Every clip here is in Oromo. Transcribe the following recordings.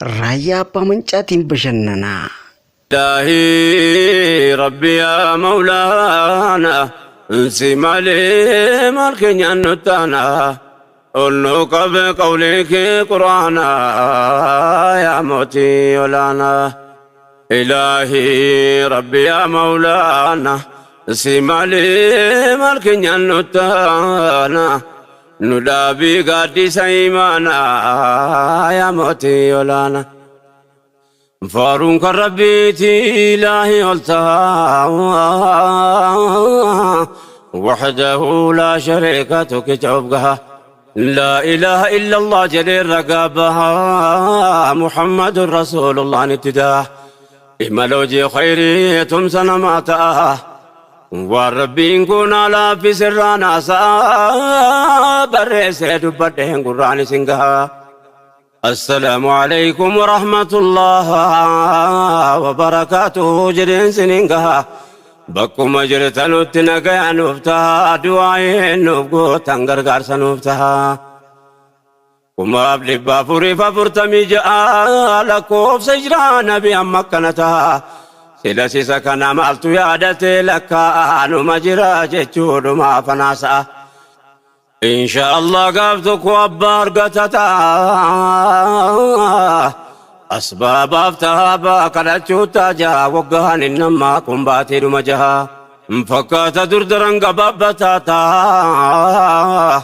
Raayyaa Abbaa Mancaatiin bashannanaa. Ilaahi Rabbi yaa Mawlaana, si malee maal keenyaan nu taana? Ol nu qabe qawlii kee Qur'aana, yaa mootii olaanaa. Ilaahi Rabbi yaa Mawlaana, si malee maal keenyaan nu taana? Nu dhaabii gaaddisa imaanaa, yaa mootii olaanaa. Faaruun kan Rabbiiti, ilaahi ol ta'a. وحده لا شريك tokkicha of gaha. لا إله إلا الله jedhee ragaa baha. محمد رسول الله nitti da'a. Imala hojii khayrii tumsa namaa ta'a. Waan Rabbiin kun alaa fi sirraan haasa'a. Barreessee dubbadheen gurraan isin gaha. السلام عليكم ورحمة الله وبركاته jedheen sinin gaha. Bakkuma jirtanutti nagaa nuuf taha, du'aa'een nuuf gootan gargaarsa nuuf taha. 1446 lakkoofsa jiraa nabi amma akkana taha. Sila sisa kana maaltu yaadate lakkaa'anuma jira jechuudhuma afanaasa'a. Insha Allah gaaf tokko abbaa argata ta'a. Asbaabaaf tahaabaa kadhachuu taajaa waggaan innammaa kun baateedhuma jaha. Fakkaata durdaran gabaabbataa ta'a.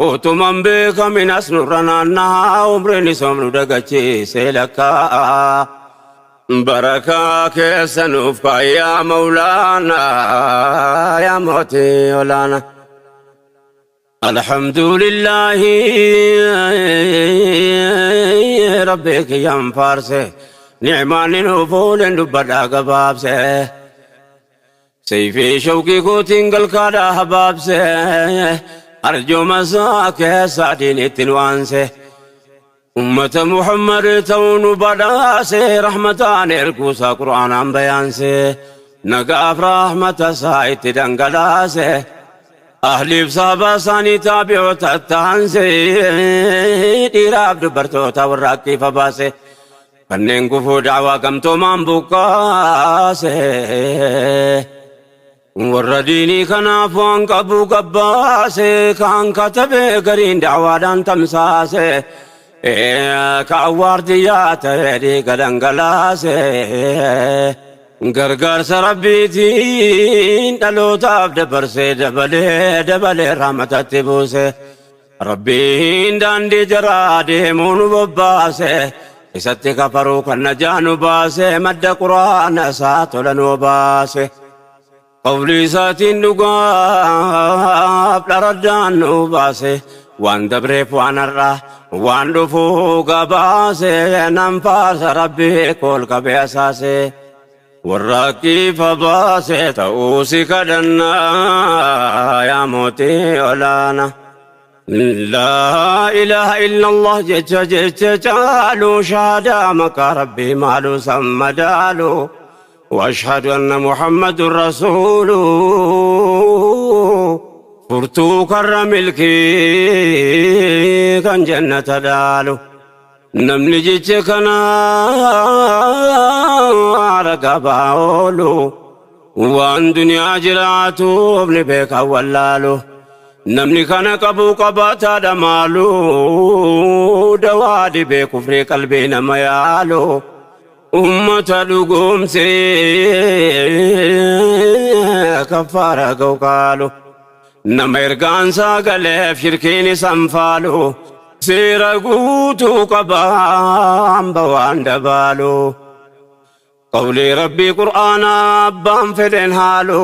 Utuman beekamin as nurra naannaa, umriin isoom nu dagachiisee lakkaa. Barakaa keessa nuuf kaayyaa Mawlaanaa, yaa mootii olaanaa. الحمد لله ربك يا فارسه نعمان نفول دبدا gabaabse. Sayfii shawqii kootiin galkaadhaa habaabse, arjooma isaa keessa adiin ittiin waanse. Ummata Muhammad ta'uu nu badhaase, rahmataan erguusaa Qur'aanaan bayaanse. Nagaaf rahmata isaa itti dhangalaase. Ahliif sahabaa isaanii taabi'oota taanse, dhiiraaf dubartoota warra akkiifa baase. Kanneen gufuu da'waa gamtoomaan buqqaase. Warra diinii kanaaf waan qabu gabbaase, kaan katabee gariin da'waadhaan tamsaase. Ka awwaardiyyaa ta'ee dhiiga dhangalaase. Gargaarsa Rabbiitiin dhalootaaf dabarsee, dabalee dabalee rahmatatti buuse. Rabbiin daandii jaraa deemuu nu bobbaase. Isatti kafaruu kan najaa nu baase, madda Quraana isaa tola nu baase. Qawlii isaatiin dhugaaf dharaddaan nu baase. Waan dabreef waan har'a waan dhufuu gabaase, nan faarsa Rabbii kool qabee asaase. Warra kiifa baase ta'uu si kadhannaa, yaa mootii olaana. لا إله إلا الله jecha jecha caalu, shahaadaa maqaa Rabbii maalu sammadaalu. وأشهد أن محمد رسول furtuu karra milkii kan jannata dhaalu. Namni jecha kana ragaa oolu, waan duniyaa jiraatuuf ni beeka wallaalu. Namni kana qabu qabaataadha maalu, dawaa dhibee kufrii qalbii nama yaalu. Ummata dhugoomsee kaffaara ga'u qaalu. Nama ergaan sagaleef shirkiin isan faalu. Seera guutuu qaba hamba waan dabaalu. Qawlii Rabbii Qur'aana abbaan fedhen haalu,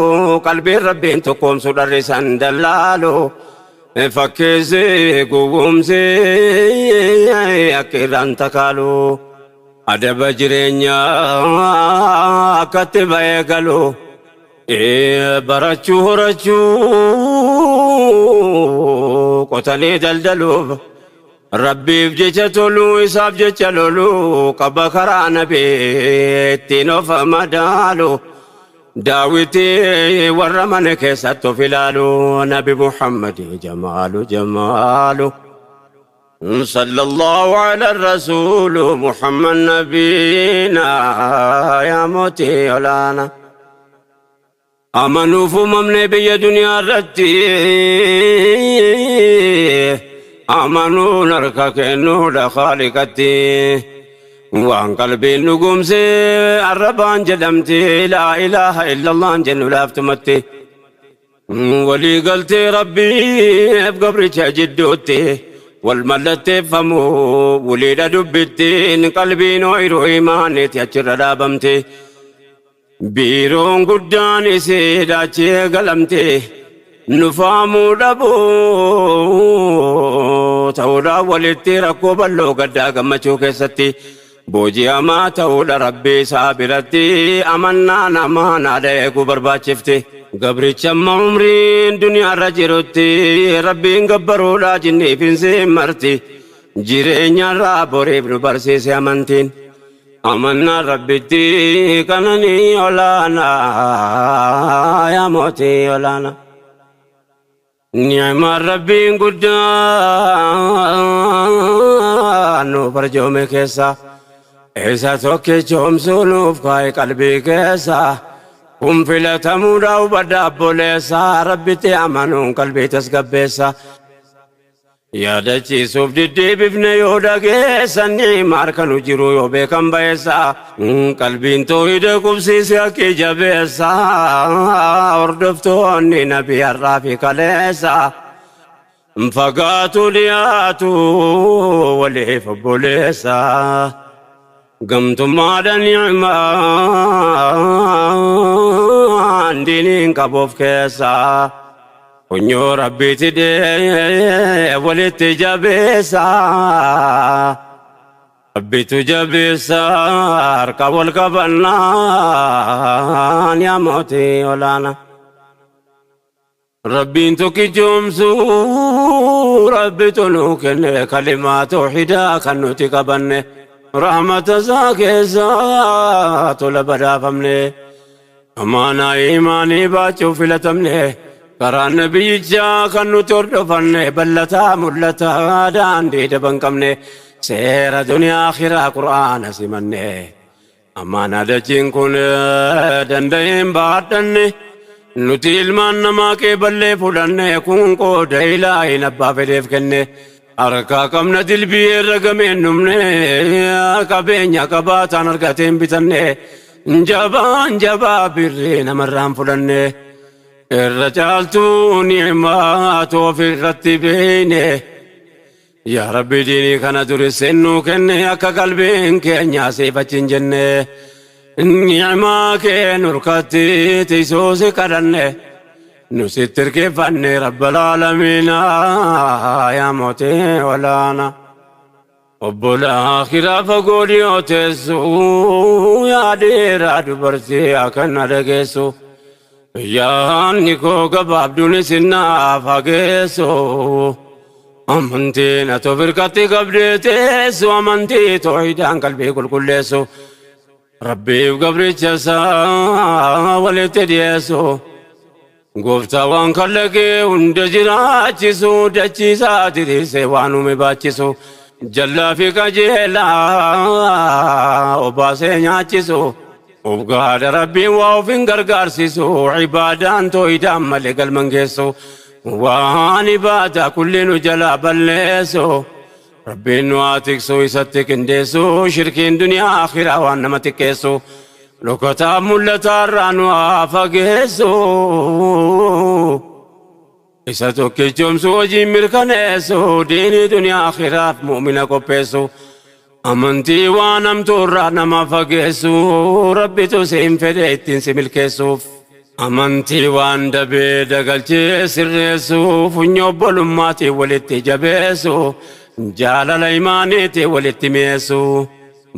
qalbiin Rabbiin tokkoomsu dharrisan dallaalu. Fakkeessee gowwoomsee akka irraan takaalu. Adaba jireenyaa akkatti ba'ee galu. Barachuu, horachuu, qotanii daldaluuf. Rabbiif jecha toluu, isaaf jecha loluu qaba, karaa nabii ittiin of madaalu. Daawwitii warra mana keessatti of ilaalu, Nabi Muhammad jamaalu jamaalu. صلى الله على الرسول محمد نبينا يا موتي ولانا. Amanuuf uumamne biyya duniyaa irratti, amanuun harka kennuudha Khaaliqatti. Waan qalbiin dhugoomse arrabaan jedhamti, laa ilaaha illallaan jennu laaftumatti. Walii galtee Rabbiif gabricha jidduutti wal mallatteeffamu waliidha dubbittiin, qalbiin ooyiruu imaaniiti achirra dhaabamti. Biiroon guddaan isii daachee galamte nufaamuu dhabuu ta'uudhaan walitti rakkoo bal'oo gaddaa gammachuu keessatti booji'amaa ta'uudha Rabbii isaa biratti amannaa namaa naada eeguu barbaachifte. Gabricha amma umriin duniyaarra jirutti Rabbiin gabbaruudha jinniif hin marti, jireenyarraa boriif nu barsiise amantiin. Amannaa Rabbitti qananii olaanaa yaa mootii olaanaa. Ni'maan Rabbiin guddaan nuuf arjoome keessa isa tokkichoomsuu nuuf kaa'e qalbii keessa. Kun filatamuudha hubadha obboleessa, Rabbitti amanuun qalbii tasgabbeessa. Yaadachiisuuf diddeebifne yoo dhageessan, ni'ima harka nu jiru yoo beekan ba'eessa. Qalbiin toohida qubsiise haqqi jabeessa, hordoftoonni nabii har'aa fi kaleessa. Fagaatu dhiyaatu waliif obboleessa. Gamtummaadha ni'imaan diiniin qabuuf keessa. Funyoo Rabbiiti dhee walitti jabeessa. Rabbitu jabeessa harka wal qabannaan yaa mootii olaanaa. Rabbiin tokkichoomsuu Rabbitu nuu kenne, kalimaa toohidaa kan nuti qabanne, rahmata isaa keessaa tola badhaafamne, amaanaa imaanii baachuuf filatamne, karaa nabiyyichaa kan nuti hordofanne, bal'ataa mul'ataa daandii daban qabne, seera duniyaa akhiraa Qur'aana simanne, amaanaa dachiin kun danda'een baadhanne, nuti ilmaan namaa qeeballee fudhanne. Kun qooda ilaahin abbaa fedheef kenne. Harkaa qabna dilbii irra gameen dhumne, qabeenya qabaataan argateen bitanne, jabaan jabaa birrii namarraan fudhanne, irra caaltuu ni'maa ofirratti beeyne. Yaa Rabbi, diinii kana duriseen nuu kenne, akka qalbiin keenya siif achi hin jenne, ni'maa kee nurkatti tiisuusi kadhanne, nu sitti hirkifanne, Rabbal aalamiinaa yaa mootii olaanaa. Obbolaa akhiraa fagoo dhiyoo teessu, yaa dhiiraa dubartii akkana dhageessu, yaanni koo gabaabduun isin naaf hageessu. Amantiin ati of hirkatti qabdee teessu, amantii toohidaan qalbii qulqulleessu, Rabbiif gabricha isaa walitti dhiyeessu, gooftaa waan kallaqee hunda jiraachisu, dachiisaa diriirsee waan uume baachisu, jallaa fi qajeelaa obaasee nyaachisu, of gaadha Rabbiin waa of hin gargaarsisu, ibaadaan toohidaan malee galman geessu, waan ibaadaa kulli nu jalaa balleessu, Rabbiin nu haa tiksu isatti qindeessu, shirkiin duniyaa akhiraa waan nama xiqqeessu, dhokataa mul'ataa irraa nu haa fageessu, isa tokkichoomsu hojiin mirkaneessu, diinii duniyaa akhiraaf mu'mina qopheessu, amantii waan hamtuu irraa nama fageessu, Rabbitu siin fedhe ittiin si milkeessuuf. Amantii waan dabee dagalchee sirreessu, funyoo obbolummaatiin walitti jabeessu, jaalala imaaniitiin walitti mi'eessu,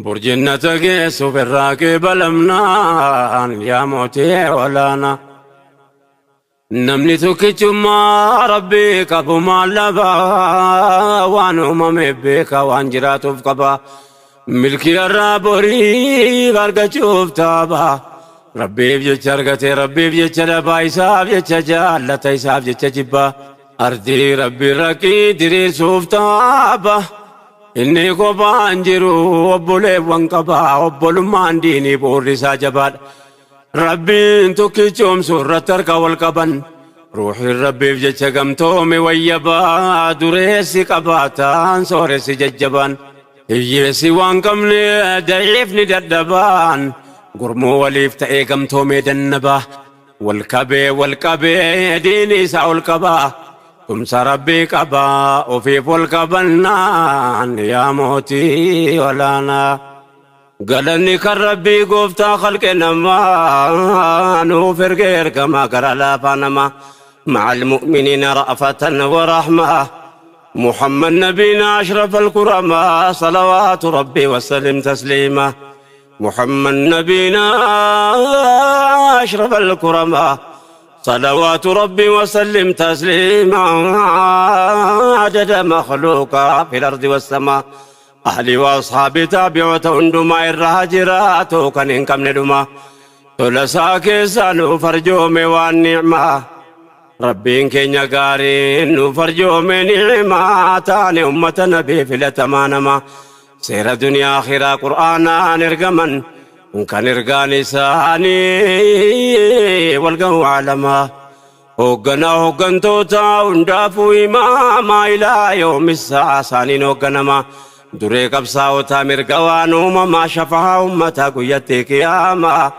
burjinnata geessuuf irraa qeebalamnaan yaa mootii olaanaa. Namni tokkichummaa Rabbii qabu maal dhabaa? Waan uumameef beeka, waan jiraatuuf qaba. Milkii irraa boriif argachuuf taaba. Rabbiif jecha argate, Rabbiif jecha dhabaa, isaaf jecha jaallata, isaaf jecha jibbaa. Ardii Rabbi rakkii diriirsuuf taaba. Inni kophaan jiru obboleewwan qaba. Obbolummaan diinii bu'uurri isaa jabaadha. Rabbiin tokkichoomsu irratti harka wal qaban. Ruuxiin Rabbiif jecha gamtoome wayyabaa. Dureessi qabaataan sooressi jajjabaan. Hiyyeessi waan qabne daciifni dadhabaan. Gurmuu waliif ta'ee gamtoomee dannabaa. Wal qabee wal qabee diinii isaa ol qabaa. Tumsa Rabbii qabaa ofiif wal qabannaan yaa mootii olaanaa. Galanni kan Rabbii gooftaa khalqe namaa nuuf erge ergamaa gara laafaa namaa. مع المؤمنين رأفة ورحمة محمد نبينا أشرف الكرماء صلوات ربي وسلم تسليما محمد نبينا أشرف الكرماء صلوات ربي وسلم تسليما عدد مخلوقا في الأرض والسماء أهلي وأصحابي تابعة هندما الرهاجرات كان إنكم ندما تلسا كيسان فرجومي والنعمة ربين كينيا قارين فرجومي نعمة تاني أمة نبي في الأتمانما سير دنيا آخرة قرآنا نرقمن كان إرقاني ساني والقو عالما هوغنا هوغنتوتا هندافو إماما إلى يوم الساعة ساني نوغنما دري قبصاوتا مرقوان أمما شفاها أمتا قيتي قياما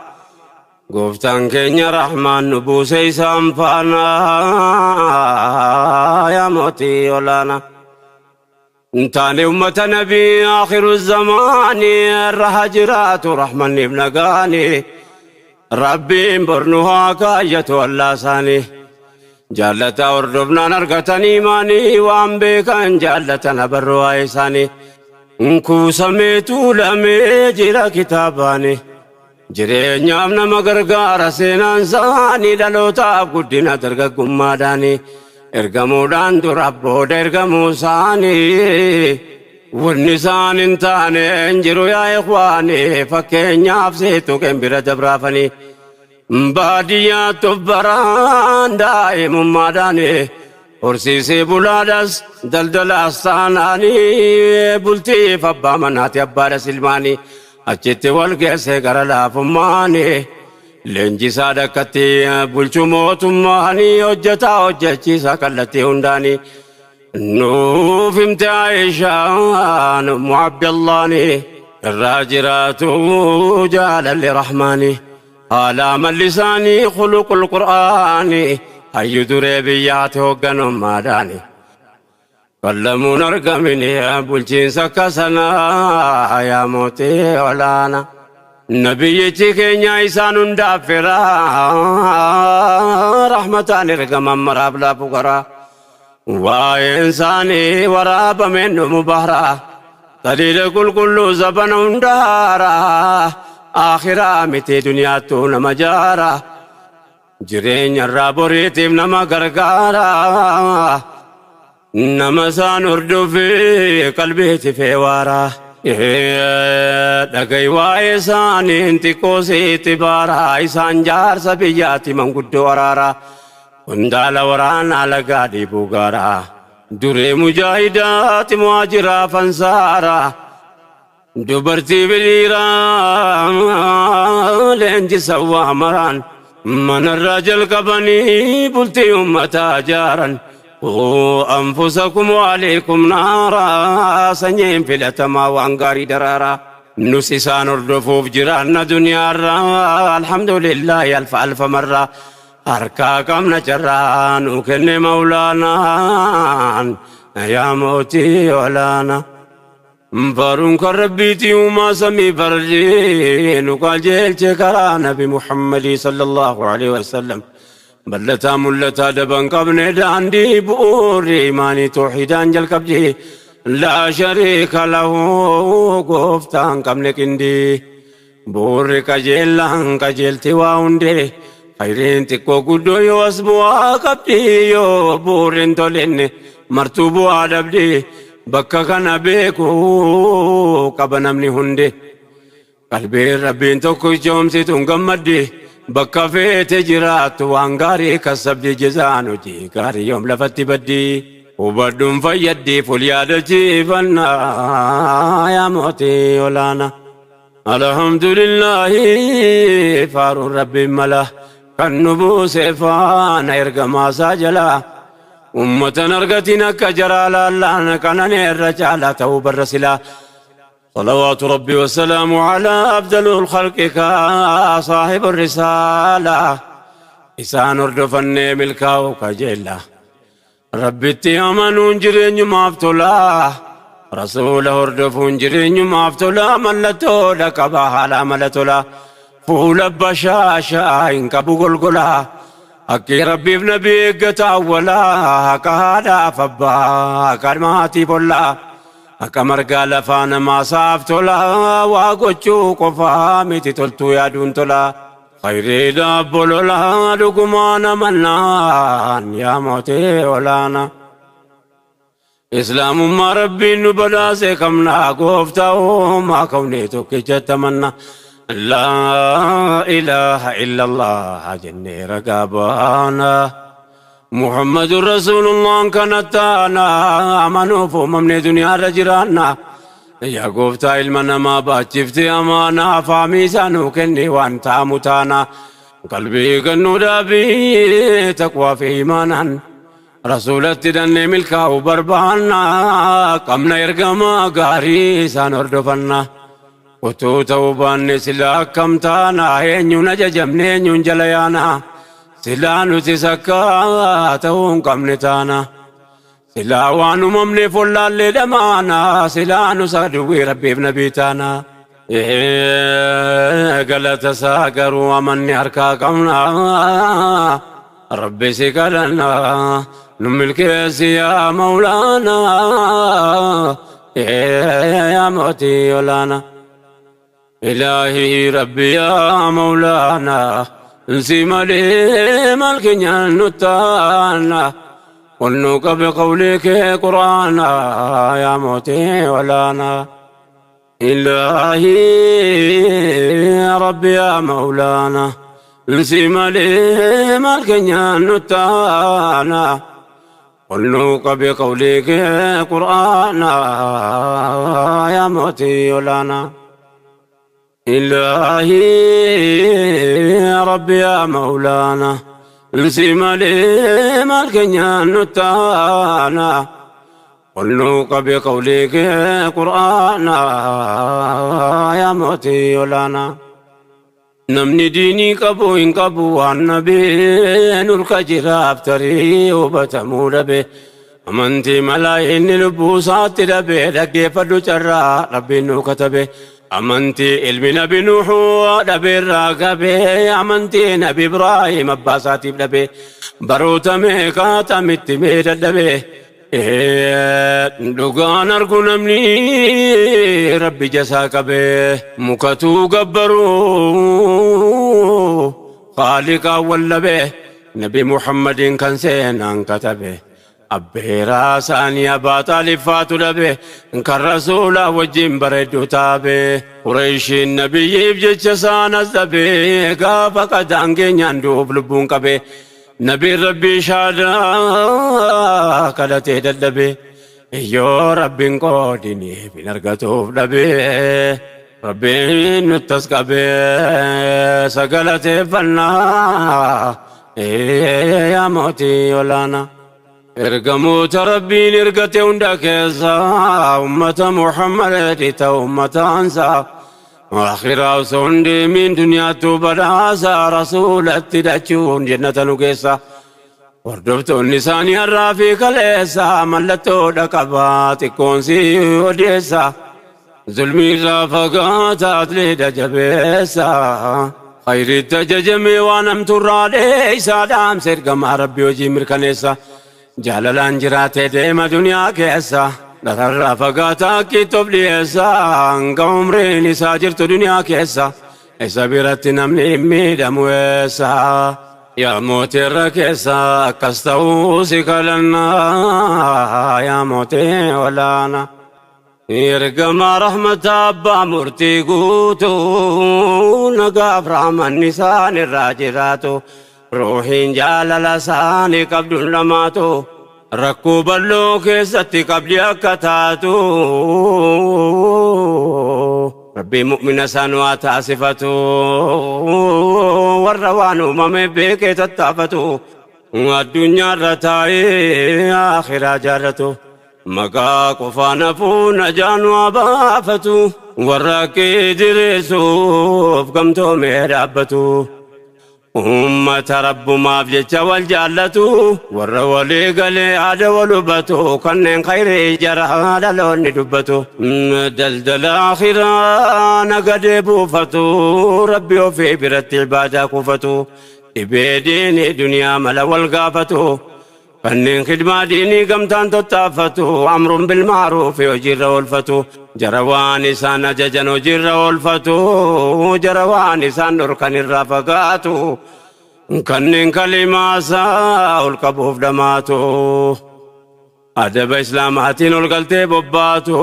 gooftaan keenya rahmaan nu buuse isaan faana yaa mootii olaanaa. Taane ummata nabii akhiru zamaani irra haa jiraatu rahmanniif nagaani. Rabbiin bornu haa kaayyatu allaa isaanii. Jaallata hordofnaan argatanii maanii waan beekan jaallatan abarru waa'ee isaanii. Kuusamee tuulamee jira kitaabaani. Jireenyaaf nama gargaara seenaan isaanii dhalootaaf guddina dargaggummaadhaani. Ergamuudhaan dura booda ergamuu isaanii. Wanni isaan hin taane hin jiru yaa ikhwaani fakkeenyaaf seetu bira dabraafanii. Baadiyyaatti of baraan daa'imummaadhaani. Horsiisee bulaadhas daldalaas taanaanii bultiif abbaa manaati abbaadhas ilmaanii. Achitti wal geesse gara laafummaani. Leenjisaa dhakkatti bulchuu mootummaanii hojjetaa hojjechiisa kallattii hundaanii. Nuuf himte Aishaan Ummu Abdallaani irraa jiraatu jaalalli rahmaani. Haala amalli isaanii khuluqul qur'aani hayyu duree biyyaati hoogganummaadhaani. Kallamuun argamini bulchiinsa akka sanaa yaa mootii olaanaa. Nabiyyichi keenya isaan hundaaf fira rahmataan ergaman maraaf laafu garaa. Waa'een isaanii waraabameen dhumu bahra. Taliila qulqulluu zabana hundaara. Akhiraa miti duniyaattuu nama jaara. Jireenya irraa boriitiif nama gargaara. Nama isaan hordofee qalbiitti feewaara. Dhaga'i waa'ee isaaniin xiqqoo sitti baara. Isaan jaarsa biyyaatti manguddoo araara. Qondaala waraanaa lagaa dhiibuu gaara. Duree mujaahidaati muhaajiraa fansaara. Dubartii biliiraa leenjisa waa maraan. Manarraa jalqabanii bultii uummataa jaaran. أنفسكم وأهليكم نارا sanyiin filatamaa waan gaarii daraaraa. Nus isaan hordofuuf jiraanna duniyaarraa alhamdulillahi alfa alfa marraa harkaa qabna carraa nu kenne mawlaanaan yaa mootii olaanaa. Faaruun kan rabbiitii uumaa samii fardii nu qajeelche karaa nabi Muhammadii sallallahu alaihi wasallam. Bal'ataa mul'ataa daban qabne daandii bu'uurri imaanii toohidaan jalqabdi. Laa shariika lahu gooftaan qabne qindii. Bu'uurri qajeellaan qajeelti waa hundee. Khayriin xiqqoo guddoo yoo as bu'aa qabdi yoo bu'uurri hin tolinne martuu bu'aa dhabdi. Bakka kana beekuu qaba namni hundi. Qalbiin rabbiin tokko ijoomsituun gammaddi. Bakka feete jiraattu waan gaarii kasabdi jezaan hojii gaarii yoom lafatti baddi. Hubadhuun fayyaddiif ol yaadachiifannaa yaa mootii olaanaa. Alhamdulillahi faaruun rabbiin mala kan nu buuse faana ergamaa isaa jalaa. Ummatan argatiin akka jaraa laallaan kananeerra caalaa ta'uu barra silaa. صلوات ربي وسلامه على أفضل الخلق صاحب الرسالة إسان hordofannee milkaa'u kajeella. Rabbitti amanuun jireenyumaaf tola. Rasuula hordofuun jireenyumaaf tola. Mallattoodha qaba haala amala tola. Fuula bashaashaa hin qabu golgola. Akki Rabbiif nabi eeggata awwalaa. Akka haadhaaf abbaa akka maatiif ollaa. Akka margaa lafaa namaa saaf tola. Waa gochuu qofaa miti toltuu yaaduun tola. Khayriidha bololaa dhugumaan amannaan yaa mootii olaanaa. Islaamummaa Rabbiin nu badhaase qabnaa gooftaa uumaa kawnee tokkichatti amanna. Laa ilaaha illallah jennee ragaa baana. Muhammadun Rasuulullaan kana taana amanuuf uumamne duniyaarra jiraanna. Yaa gooftaa ilma namaa baachiftee amaanaa faamii isaa nuu kenni waan taamu taana. Qalbii kennuu dhaabii taqwaa fi imaanaan. Rasuulatti dannee milkaa'uu barbaanna. Qabna ergamaa gaarii isaan hordofanna. Utuu ta'uu baanne silaa akkam taana eenyuun ajajamne eenyuun jala yaana. Silaa nuti sakka ta'uu hin qabne taana. Silaa waan uumamneef wallaallee dhamaana. Silaa nu saduwwii rabbiif nabii taana. Galata isaa garuu amanni harkaa qabna. Rabbi si kadhanna nu milkeessi yaa Mawlaana. Yaa mootii olaanaa. Ilaahii Rabbi yaa Mawlaana. Si malee maal keenyaan nu taana. Ol nu qabe qawlii kee Qur'aana yaa mootii olaanaa. Ilaahii Rabbi yaa Mawlaana. Si malee maal keenyaan nu taana. Ol nu qabe qawlii kee Qur'aana yaa mootii olaanaa. Ilaahii Rabbi yaa Mawlaana. Si malee maal keenyaan nu taana. Ol nu qabe qawlii kee Qur'aana yaa mootii olaanaa. Namni diinii qabu hin qabu waan nabeen ulka jiraaf tarii hubatamuu dhabe. Amantii malaa inni lubbuu isaatti dhabe dhaggeeffadhu carraa rabbiin nu katabe. Amantii ilmi nabi Nuuhuu dhabeerraa qabe amantii nabi Ibraahim abbaa isaatiif dhabe. Baroota meeqaatamitti mee dadhabe. Dhugaan argu namni rabbi jasaa qabe mukatuu gabbaruu khaaliqaa wallabe nabi Muhammadiin kan seenaan katabe. Abbeeraa isaanii abbaa xaaliffaatu dhabe kan rasuulaa wajjin bareeddu taabe. Qureeshiin nabiyyiif jecha isaan as dhabe gaafa qadaan keenyaan du'uuf lubbuun qabe. Nabiin rabbii shaadaa kadhatee dadhabe. Yoo rabbiin qoodiniif hin argatuuf dhabe. Rabbiin nuttas qabe sagalateeffannaa yaa mootii olaanaa. Ergamoota Rabbiin ergate hunda keessa ummata Muhammad ta'u ummataansa. Akhiraa osoo hin deemin duniyaattuu badhaasa rasuulatti hidhachuun jannata nu geessa. Hordoftoonni isaanii har'aa fi kaleessa mallattoodha qabaa xiqqoon si odeessa. Zulmii irraa fagaataa atleedha jabeessa. Khayriitti ajajamee waan hamtuurraa dheeysaa dhaamsa ergamaa Rabbii hojii mirkaneessa. Jaalalaan jiraatee deema duniyaa keessa. Dhararraa fagaataa akkiitti of dhiyeessa. Hanga umriin isaa jirtu duniyaa keessa. Isa biratti namni hin miidhamu eessa. Yaa mootii irra keessa akkas ta'uu si kadhannaa yaa mootii olaanaa. Ergamaa rahmataa abbaa murtii guutuu nagaaf rahmanni isaan irraa jiraatu ruuhiin jaalala isaanii qabduun dhamaatu rakkoo bal'oo keessatti qabdi akka taatu Rabbiin mu'mina isaan waa taasifatu warra waan uumame beekee tattaafatu addunyaarra taa'ee akhiraa jaallatu maqaa qofaan hafuu najaa nu haa baafatu warra haqqii diriirsuuf gamtoomee dhaabbatu ummata rabbumaaf jecha wal jaallatu warra walii galee yaada wal hubatu kanneen khayrii jara dhaloonni dubbatu daldala akhiraa nagadee buufatu rabbi ofii biratti ibaadaa kuufatu dhibee diinii duniyaa mala wal gaafatu kanneen khidmaa diinii gamtaan tottaaffatu amruun bilmaaruufi hojiirra oolfatu jara waan isaan ajajan hojiirra oolfatu jara waan isaan dhorkan irraa fagaatu kanneen kalimaasaa ol qabuuf dhamaatu adaba islaamaatiin ol galtee bobbaatu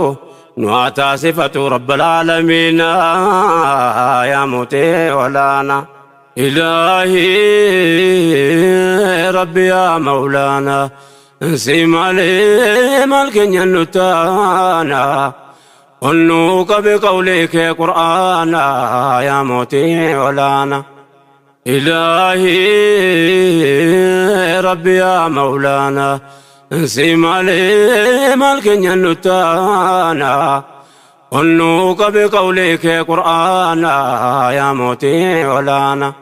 nu haa taasifatu rabbal aalamiina yaa mootee olaana. إلهي ربي يا مولانا سيمالي مالك نتانا قلنوك بقولك قرآنا يا موتي ولانا إلهي ربي يا مولانا سيمالي مالك نتانا قلنوك بقولك قرآنا يا موتي ولانا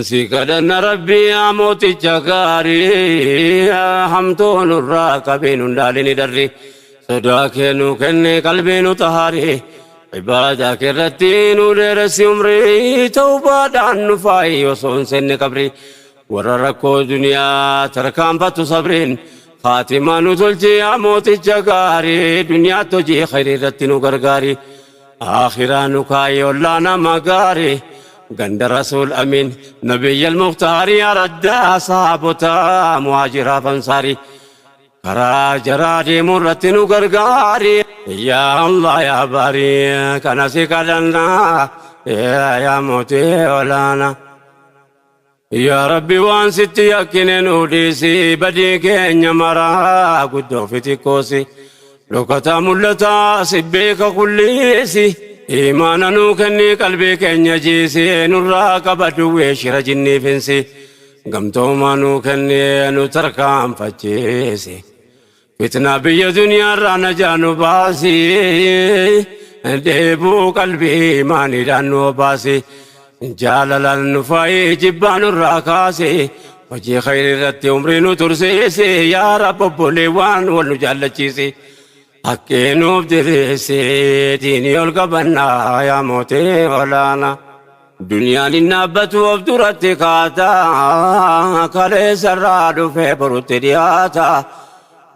Si kadhanna rabbii yaa mooticha gaarii hamtuu nurraa qabee nun dhaalini darri sodaa kee nu kenne qalbii nu tahaari ibaadaa kee irratti nu dheeressi umrii tawbaadhaan nu faayi osoo hin seenne qabri warra rakkoo duniyaa tarkaanfatu sabriin khaatimaa nu tolchi yaa mooticha gaarii duniyaatti hojii khayrii irratti nu gargaari akhiraa nu kaayi ollaa nama gaarii ganda rasuul amiin nabiyya almuktaarii araddaa sahaabota muhaajiraaf ansaarii karaa jaraa deemuu irratti nu gargaari yaa Allah yaa baarii kana si kadhannaa yaa mootii olaanaa yaa rabbi waan sitti yakkine nu dhiisi badii keenya maraa guddoo fi xiqqoosi dhokataa mul'ataa si beeka kulliisi imaana nuu kennii qalbii keenya jiisi nurraa qaba duwwee shira jinniifinsi gamtoomaa nuu kennee nu tarkaanfachiisi fitnaa biyya duniyaarraa najaa nu baasi dheebuu qalbii imaaniidhaan nu obaasi jaalalaan nu faayi jibbaa nurraa kaasi hojii khayrii irratti umrii nu tursiisi yaa rabbi obboleewwan wal nu jaallachiisi haqqii nuuf diriirsi diinii ol qabannaa yaa mootii olaanaa. Duniyaan hin dhaabbatu of duratti kaata kaleessarraa dhufee borutti dhiyaata.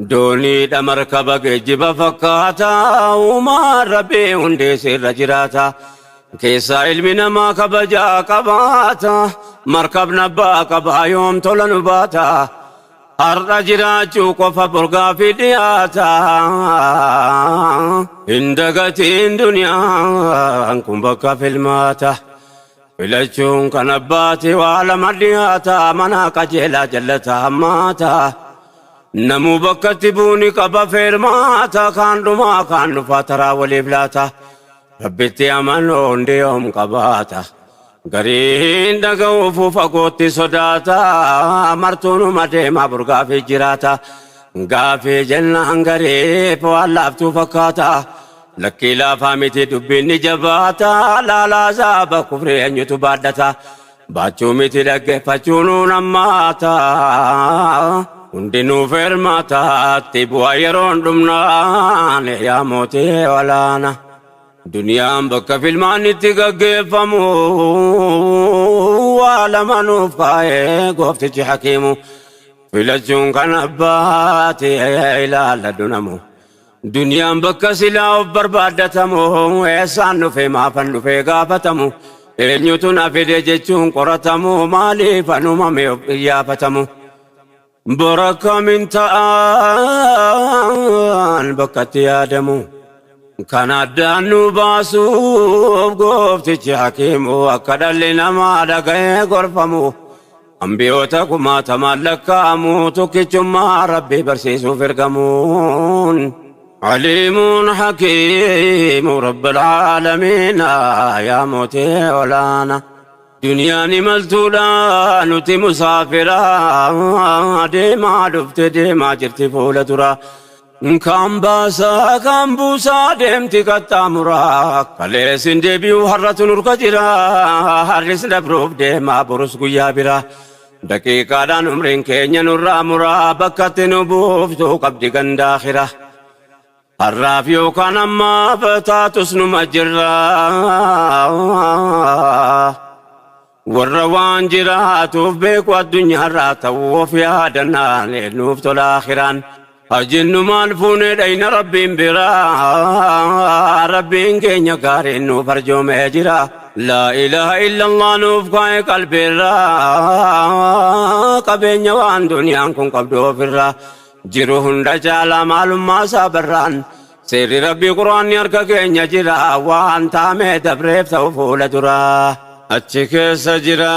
Dooniidha markaba geejjiba fakkaata uumaan rabbii hundee sirra jiraata. Keessaa ilmi namaa kabajaa qabaata markabni abbaa qabaa yoom tola nu baata. Har'a jiraachuu qofa borgaa fi dhiyaata. Hin dagatiin duniyaan kun bakka filmaata. Filachuun kan abbaati waa lama dhiyaata mana qajeelaa jallata hammaata. Namuu bakkatti buuni qaba feermaata kaan dhumaa kaan dhufaa taraa waliif laata. Rabbitti amanuu hundi yoom qabaata. Gariin dhaga'uuf fagootti sodaata martuunuma deemaa burgaafii jiraata. Gaafii jennaan gariif waan laaftuu fakkaata. Lakkii laafaa miti dubbiin ni jabaata. Laalaa zaaba kufrii eenyutu baadhata. Baachuu miti dhaggeeffachuu nuun hammaata. Hundinuu feermaataatti bu'aa yeroon dhumnaan yaa mootii olaana. Duniyaan bakka filmaan itti gaggeeffamu waa lama nuuf kaa'ee gooftichi hakiimu. Filachuun kan abbaati ilaalladhu namu. Duniyaan bakka silaa of barbaaddatamu eessaan dhufe maafan dhufe gaafatamu. Eenyutu na fide jechuun qoratamu maaliif anumame of iyyaafatamu. Bor akkamiin ta'an bakkatti yaadamu. Kan addaan nu baasuuf gooftichi hakiimu akka dhalli namaa dhaga'ee gorfamu. Ambiyoota kumaatamaan lakkaa'amu tokkichummaa Rabbii barsiisuuf ergamuun. Aliimuun hakiimu Rabbil aalamiina yaa mootii olaana. Duniyaan imaltuudha nuti musaafira deemaa dhufte deemaa jirti fuula dura. Kan baasaa kan buusaa deemti qaxxaamuraa. Kaleessin deebi'u har'atu nurka jira. Har'is dabruuf deemaa borus guyyaa bira. Daqiiqaadhaan umriin keenya nurraa muraa bakkatti nu buuftuu qabdi gandaakhira. Har'aaf yookaan ammaaf taatus numa jirra. Warra waan jiraatuuf beeku addunyaarraa ta'uu of yaadannaan nuuf tola akhiraan. Hajinnu maal fuunee dhayna Rabbiin biraa. Rabbiin keenya gaariin nuuf arjoomee jira. Laa ilaaha illallah nuuf kaa'e qalbiirraa. Qabeenya waan duniyaan kun qabdu ofirraa. Jiru hunda caalaa maalummaa isaa barraan. Seerri Rabbii Quraanni harka keenya jira. Waan taamee dabreef ta'u fuula duraa. Achi keessa jira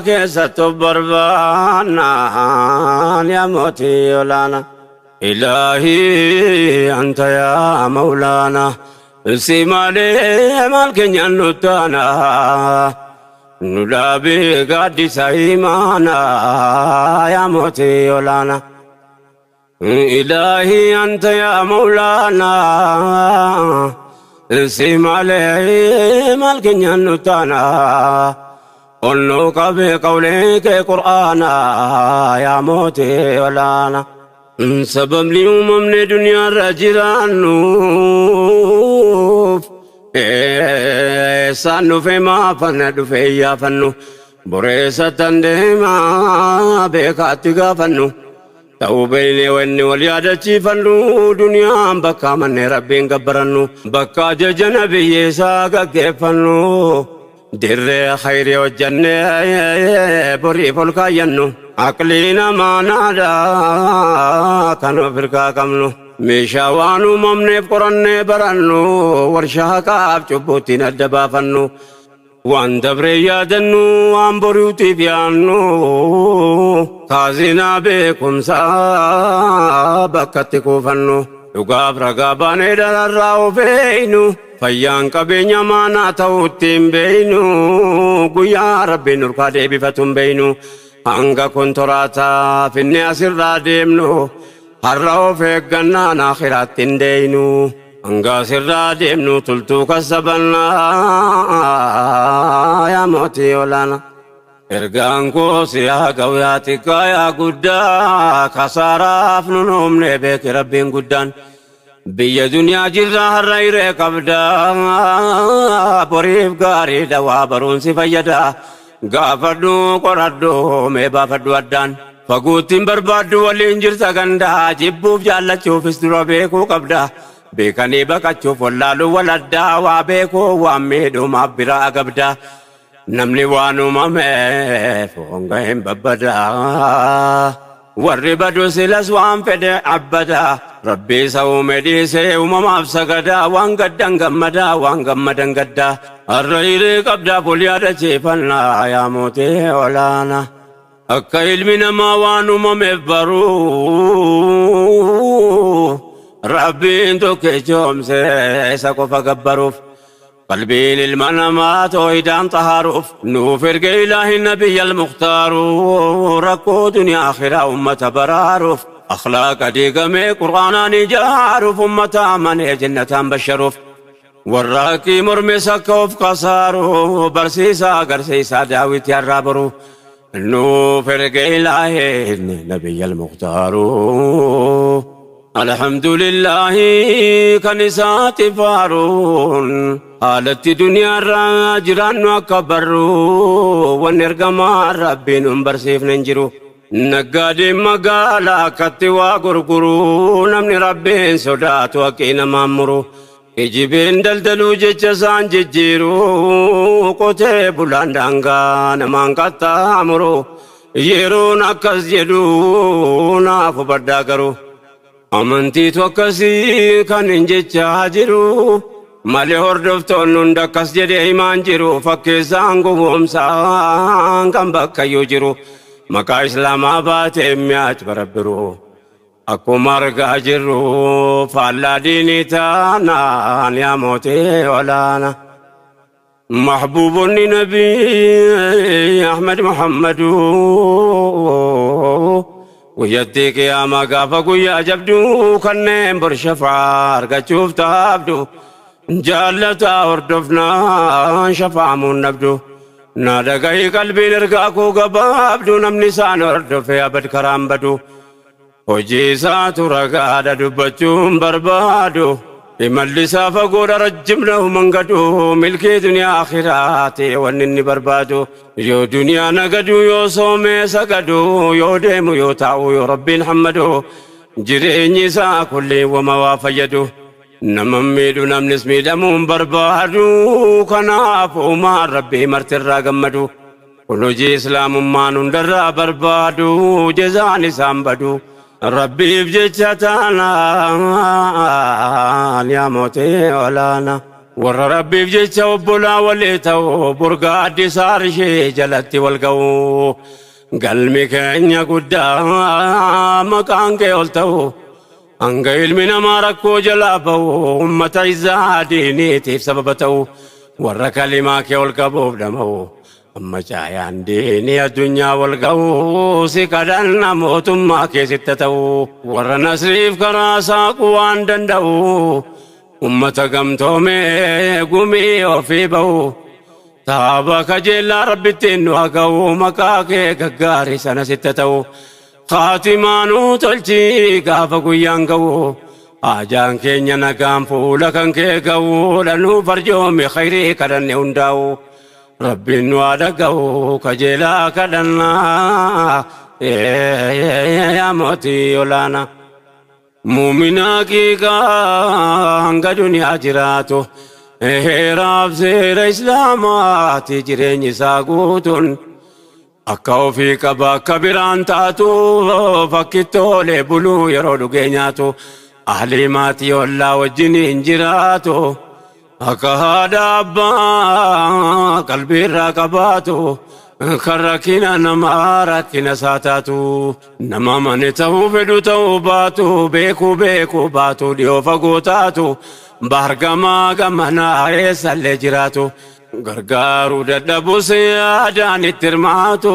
keessattu barbaannaan yaa mootii olaana. Ilaahii anta yaa mawlaana. Si malee maal keenyaan nuttaana. Nu dhaabee gaaddisa imaana yaa mootii olaana. Ilaahii anta yaa mawlaana. Si malee maal keenyaan nuttaana. Onnuu qabee qawlee kee Qur'aana yaa mootii olaana. Sababni uumamne duniyaarra jiraannuuf eessaan dhufe maafanna dhufe iyyaafannu boreessa tan deemaa beekaatti gaafannu ta'uu beeynee wanni wal yaadachiifannu duniyaan bakka amannee Rabbiin gabbarannu bakka ajaja nabiyyeessaa gaggeeffannu dirree khayrii hojjannee boriif ol kaayyannu aqlii namaa naadhaa kan of hirkaa qabnu meeshaa waan uumamneef qorannee barannu warshaa haqaaf cubbuuttiin adda baafannu waan dabree yaadannu waan boriutiif yaannu kaazinaa beekumsaa bakkatti kuufannu dhugaaf ragaa baanee dararraa of eeynu fayyaan qabeenya maanaa ta'uutti hin beeynu guyyaa Rabbiin nurkaa deebifatu hin beeynu hanga kontoraataa finne asirraa deemnu har'a of eeggannaan akhiraatti hin deeynu hanga asirraa deemnu tultuu kasabannaa yaa mootii olaana. Ergaan koo si haa ga'u yaa xiqqaa yaa guddaa kasaaraaf nun uumne beeki Rabbiin guddaan. Biyya duniyaa jirra har'a hiree qabda boriif gaariidha waa baruun si fayyada gaafadhu qoradhu mee baafadhu addaan. Faguuttiin barbaaddu waliin jirta gandaa jibbuuf jaallachuufis dura beekuu qabda. Beekanii baqachuuf wallaaluu waladdaa waa beekuu waan miidhumaaf biraa agabda. Namni waan uumameef honga hin babbadaa. Warri badu silas waan fedhe abbada. Rabbi isa uume dhiisee uumamaaf sagadaa. Waan gaddan gammadaa waan gammadan gaddaa. Har'a hiree qabdaaf ol yaadachiifannaa yaa mootii olaana. Akka ilmi namaa waan uumameef baruu. Rabbiin tokkichoomse isa qofa gabbaruuf. Qalbiin ilma namaa toohidaan xahaaruuf nuuf erge ilaahi nabiyya almuktaaru rakkoo duniyaa akhiraa ummata baraaruuf akhlaaqa diigamee Qur'aanaan ijaaruuf ummata amanee jannataan basharuuf warra haqii mormes akka of kasaaru barsiisaa agarsiisaa daawwitii har'aa boru nuuf erge ilaahi nabiyya almuktaaru. Alhamdulillahi kan isaati faaruun haalatti duniyaarraa jiraannu akka barru wanni ergamaa Rabbiin nun barsiifne hin jiru. Naggaadeen magaalaa akkatti waa gurguru namni Rabbiin sodaatu haqii namaan muru. Kijibeen daldaluu jecha isaan jijjiiru qotee bulaan daangaa namaan qaxxaamuru. Yeroon akkas jedhu naaf hubadhaa garuu amantiitu akkasii kan hin jechaa jiru malee hordoftoonni hunda akkas jedhee himaan jiru fakkeessaan gowwoomsaan kan bakkayyuu jiru maqaa islaamaa baatee mi'aach barabbiru akkuma argaa jirru faallaa diinii taanaan yaa mootii olaana. Mahbuubonni Nabii Ahmad Muhammadu guyyattii qiyaamaa gaafa guyyaa jabduu kanneen bor shafaa argachuuf taabdu jaallataa hordofnaan shafaamuun dhabdu na dhagahi qalbiin ergaa koo gabaabdu namni isaan hordofe abad karaan badu Hojii isaatu ragaadha dubbachuun barbaadu. Imalli isaa fagoodha rajjimna mangadu. Milkii duniyaa akhiraati wanni inni barbaadu. Yoo duniyaa nagadu yoo soomee sagadu yoo deemu yoo taa'u yoo rabbiin hammadu. Jireenyi isaa kulli wama waa fayyadu. Nama miidhu namnis miidhamuun barbaadu. Kanaaf uumaan rabbii martirraa gammadu. Kun hojii islaamummaan hundarraa barbaadu jezaan isaan badu. Rabbiif jecha taanaan yaa mootii olaana. Warra Rabbiif jecha obbolaa walii ta'u burga addisaa arshii jalatti wal ga'u. Galmi keenya guddaa maqaan kee ol ta'u. Hanga ilmi namaa rakkoo jalaa ba'u ummata izzaa diiniitiif sababa ta'u warra kalimaa kee ol qabuuf dhama'u amma caayaan diinii addunyaa wal ga'u si kadhanna mootummaa kee sitta ta'u warra nasriif karaa saaquu waan danda'u ummata gamtoomee gumii ofii ba'u taaba kajeellaa rabbittiin nu haa ga'u maqaa kee gaggaarii sana sitta ta'u Khaatimaa nuu tolchi gaafa guyyaan ga'u haajaan keenya nagaan fuula kan kee ga'u dhanuu farjoomi khayrii kadhanne hundaa'u rabbiin nu haa dhaga'u kajeelaa kadhannaa yaa mootii olaanaa. Muumina haqiiqaa hanga duniyaa jiraatu heeraaf seera islaamaati jireenyi isaa guutuun akka ofii qaba akka biraan taatu fakkittoolee buluu yeroo dhugee nyaatu ahlii maatii ollaa wajjin hin jiraatu Akka haadha abbaa qalbii irraa qabaatu kan rakkina namaa rakkina isaa taatu nama mane ta'uu fedhu ta'uu baatu beekuu beekuu baatu dhiyoo fagoo taatu baargamaa gamanaa eessallee jiraatu gargaaruu dadhabus yaadaan itti hirmaatu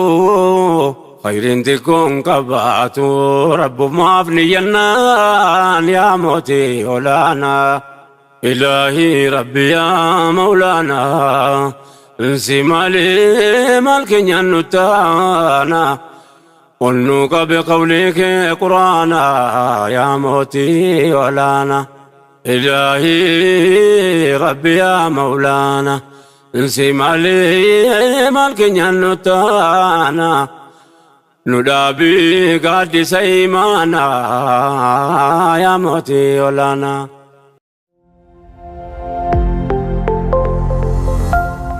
khayriin xiqqoon qabaatu rabbumaaf niyyannaan yaa mootii olaanaa. Ilaahii Rabbi yaa Mawlaanaa si malee maal keenyaan nu taana ol nu qabe qawlii kee quraanaa yaa mootii olaana Ilaahii Rabbi yaa Mawlaana si malee maal keenyaan nu taana nu dhaabii gaaddisa imaanaa yaa mootii olaanaa.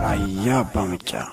Raayyaa Abbaa Maccaa.